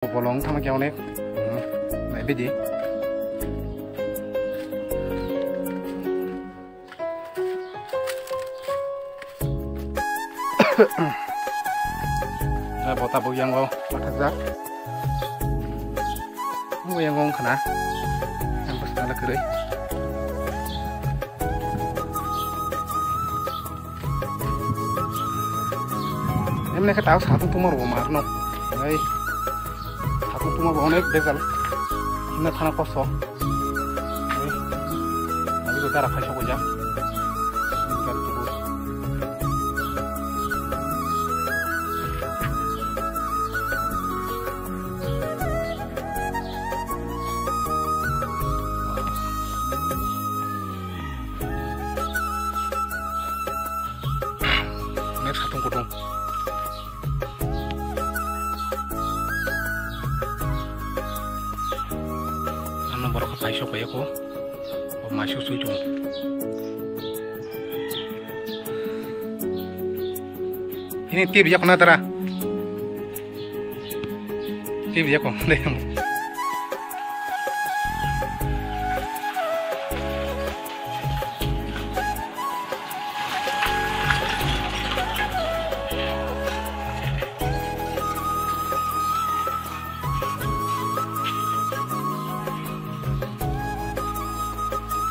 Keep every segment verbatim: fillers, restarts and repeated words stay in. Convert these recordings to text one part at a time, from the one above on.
Bolong thangma khe onek. Nai bidi. Bo tabuk yango pathakjak. Bo yango wngkha na. Yang bwskango kwrwi. Emne khe tao satung tungma rwo marno. Ei. Satung tungma bo onek bejal. Himna thana kosto. Ei. Abi ko dara phai sokojak. Nek satung kutung. Ano borok phai sok phai ko. O mai sok sui chung. Ini tip jak na tara. Tip jak ko.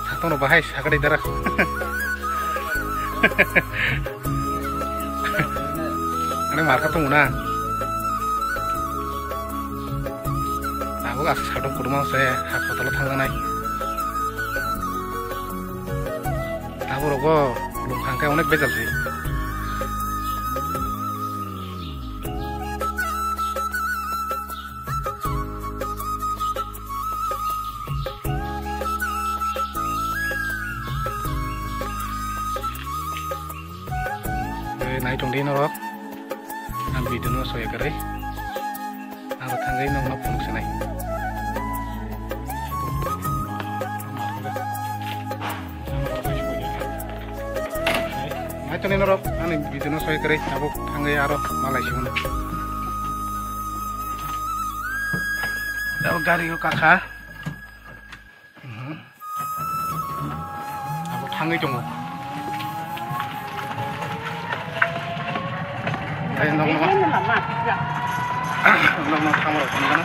Satung rok bahai sakari dara. Ani marka tongo na. Tabuk asa satung kutung se hospital o thangjaknai. Tabuk rogo lung khang khe onek bejal se. Nai tong di norok. Ang video no soya kwrwi. Ang thangwi nokno phunuk sinai. Nai tong di norok, ani video no soya kwrwi. Tabuk thangwi aro malai simono. Tabuk gari o kakha. Mhm. Abo thangwi tongo. Ai, nokno, nokno thamrok tongmano.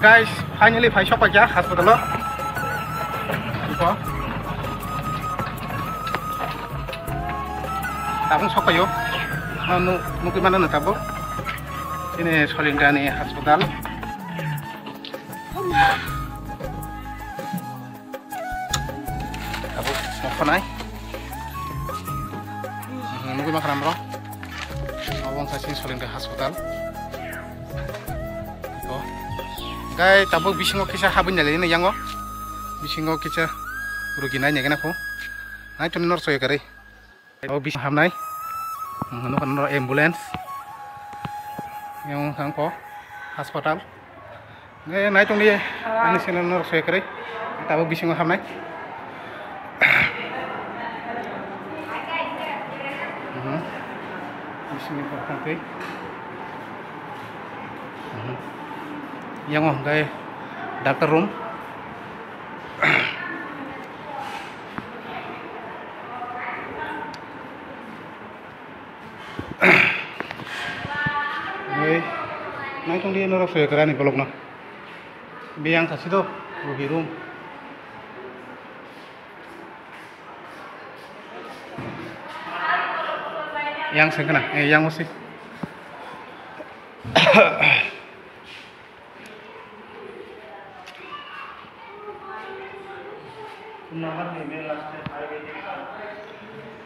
Guys, finally phai sok paikha hospital o. Iko. Tabuk sokphaio. Nukwi mano no tabuk. Ini Solingani hospital. Tabuk sokphanai. Nukwi mankha bro. Abo wngkha chini Solingani hospital. Hwnkhe tabuk bisingo kisa habwi nai lainai yango. Bisingo kisa rugi nai nai gana kho. Nai toni nor soya kwrwi. O bisingo hamnai. Nukha noro ambulance. Yang wngkha kho hospital. Nai tongdi ani channel nor soya kwrwi. Tabuk bisingo hamnai. Bisingo hamtwi. Yang wngkha doctor room. Oi, nai tongdi norok soya kwrwi ani bolokno. Biyang thasi do, rugi room. Yang sengkana, eh, yang osi.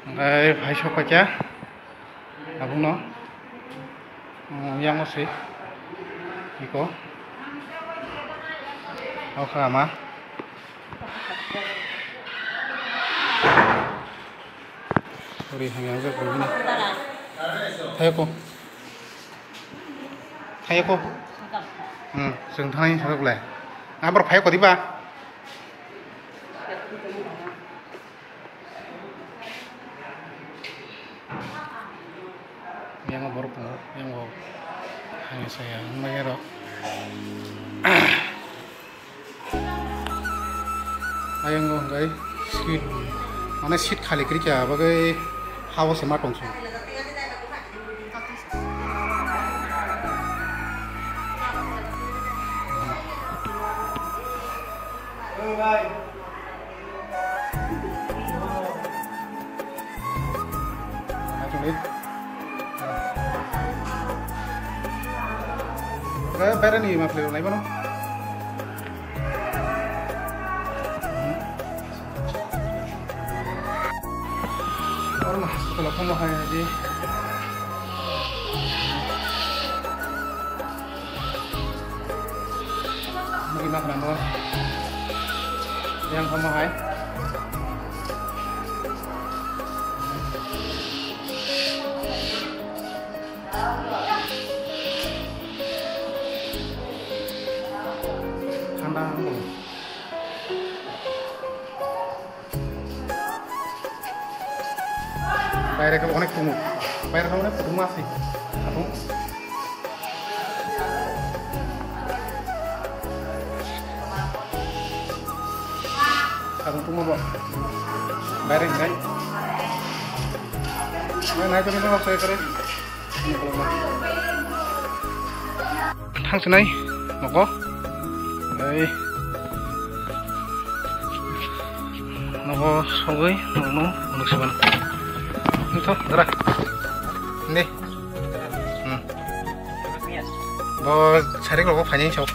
Hwnkhe phai sokphaikha tabukno, yango se iko o kha ama. Ori hamya wngkha koi bini. Thayoko. Thayoko. Hmm, chwng thanai thayok le. Abar phayoko diba? Yang borok tongo, yang bo hamya saya wngmaya rok. Ayang o hwnkhe seat, mane seat khali kwrwi kha, bagwi ha o se ma tong se. Actually. Bairani ma phlai rwnai bono. Oro no hospital o thangma hai di. Mui ma khna mo. Yang thangma hai. Thanda. Baire khe onek tongo. Baire khe onek tongma se. Abo. Abo tongma bo. Baire khe. Nai, nai, nai, nai, nai, nai, nai. Thangsinai nogo. Ei. Nogo sogwi nokno nuksaban. Nito dara. Ni. Hmm. Bo sarik rogo phainai sok.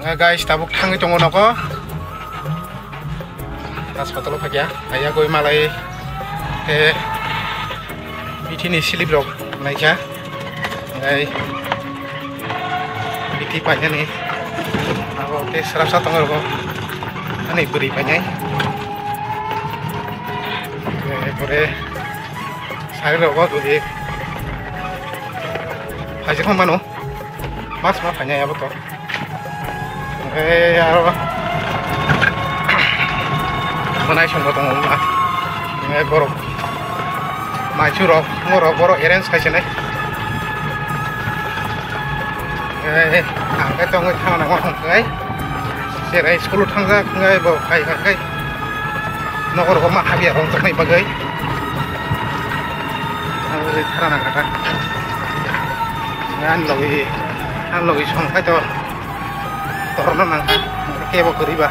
Nga guys, tabuk thangwi tongo nogo. Hospital o phakya, phaiya goi malai, eh, bithi ni slip rok naikha. Ngai bithi painani. Abo ke srapsa tongo rogo. Ani bwrwi painai. Eh, pore sari rogo duli. Phaijak mano. Mas ma phainai abo to. Hwnkhe aro bwnai songbo tongo wngkha. Hwnkhe borok maichurok, borok, borok arrange khai se nai. Hwnkhe ang khe tongwi thangna nangma hwnkhe cherai school-o thangjak, hwnkhe bo khai khai khai nogo rogo ma habya rong tongmani bagwi. Abo tharana kata. Ani logi, ani logi song khai to. Torno nangkha, kebo kwrwi ba.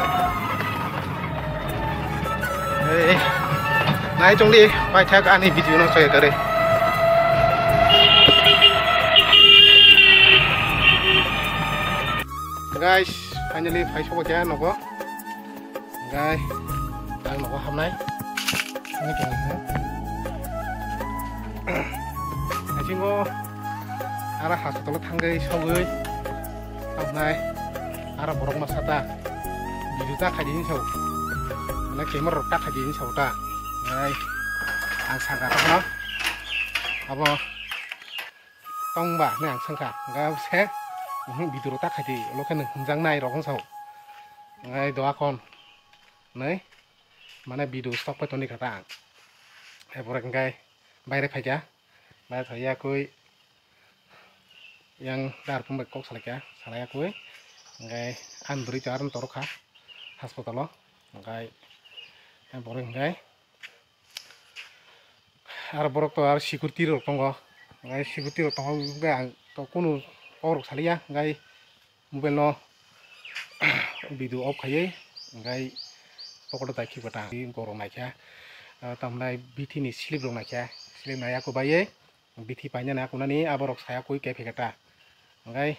Eh, nai chong di, paithak ani video no chaya kare. Guys, finally phai sobo kya nogo. Guys, ang nogo hamnai. Ang tong ha. Asingo ara hospital thangwi sogwi. Hamnai. Ara borok ma sata. Video ta khaidi ni sao. Mane camera rok ta khaidi ni sao ta. Nai. Ang sangka ta no. Abo tong ba ne ang sangka. Ga se. Mhm, video rok ta khaidi. Lo khe nang hinjang nai rok sao. Ngai doa kon. Nai. Mane video stock pai toni kata ang. Hai borok ngai. Baire phaikha. Baire phaiya koi. Yang dar pung bai kok salaikha, salaiya koi. Ngai ang bwrwi to aron torokha. Hospital o. Ngai ang borok ngai. Ar borok to ar security rok tongo. Ngai security rok tongo, ngai ang to kunu kok rok saliya. Ngai mobile no video off khaiwi, ngai pocket o daikhi bwtang gorok naikha, ah, tamnai bithi ni slip rok naikha, slip naiya kwbaiwi bithi painani akunani aborok saya kwi kephi kata, ngai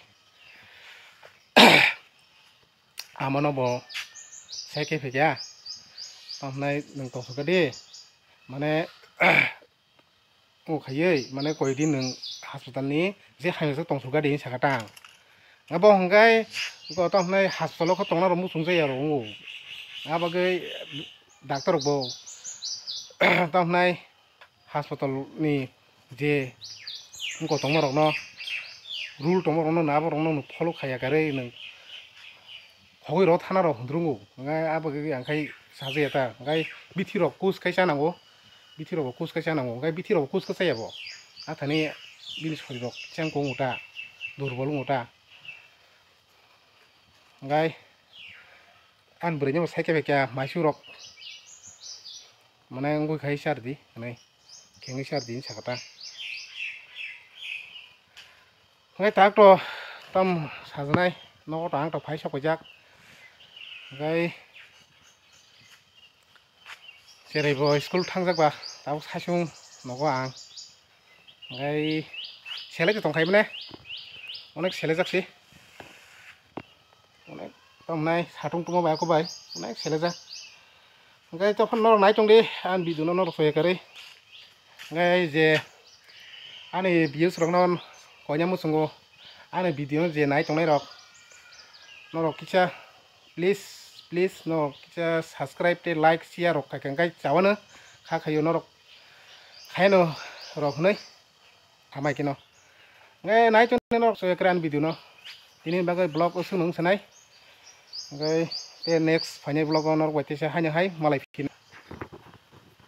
amano bo sai kephi kya, tamnai nwng tongthok di, mane, O khaiwi, mane, koi din nwng hospital ni je hamya se tong suga de, hinwi sakha ta ang. Abo hwnkhe, ko tamo hwnai hospital o khe tongna rok muchung jaya rok wngo. Abagwi doctor rok bo tamo hwnai hospital ni je wngkok tongma rok no, rule tongma rok no, abo rok no follow khaiya karwi nwng khogwi rw thana rw hwnwi rwngo, hwnkhai abo khe ang khai sajaya ta, hwnkhai bithi rok kus khai cha nango, bithi rok bo kus khai cha nango, hwnkhai bithi rok bo kus khai chaya bo, athani bini sori rok chengkung wngo ta, durbol wngo ta, hwnkhai ani bwrwi no bo sai khe bai kha maisu rok mane wngwi khai char di hwnwi. Kengwi sar din sakha ta. Hwnkhai tak to tam sajwnai nogo to ang to phai sok paijak. Hwnkhai cherai bo school thangjak ba tabuk saichung nogo ang. Hwnkhai selai to tongkhai mane onek selai jak si. Onek tamnai satung tungma bai, ako bai onek selejak. Hwnkhai tokphano norok nai tongdi, ani video no norok soya karwi. Hwnkhai je ani views rok no koina muchungo, ani video no je nai tongnai rok, norok kisa please, please norok kisa subscribe tei like share rok khai kha, hwnkhai chawano kha khaio norok khaino rok hwnwi. Hamai khe no. Ngai nai chwng norok soya kran video no. Tini bagwi vlog usung nung sanai. Ngai te next phainai vlog o norok bai tesa haino hai malai phina.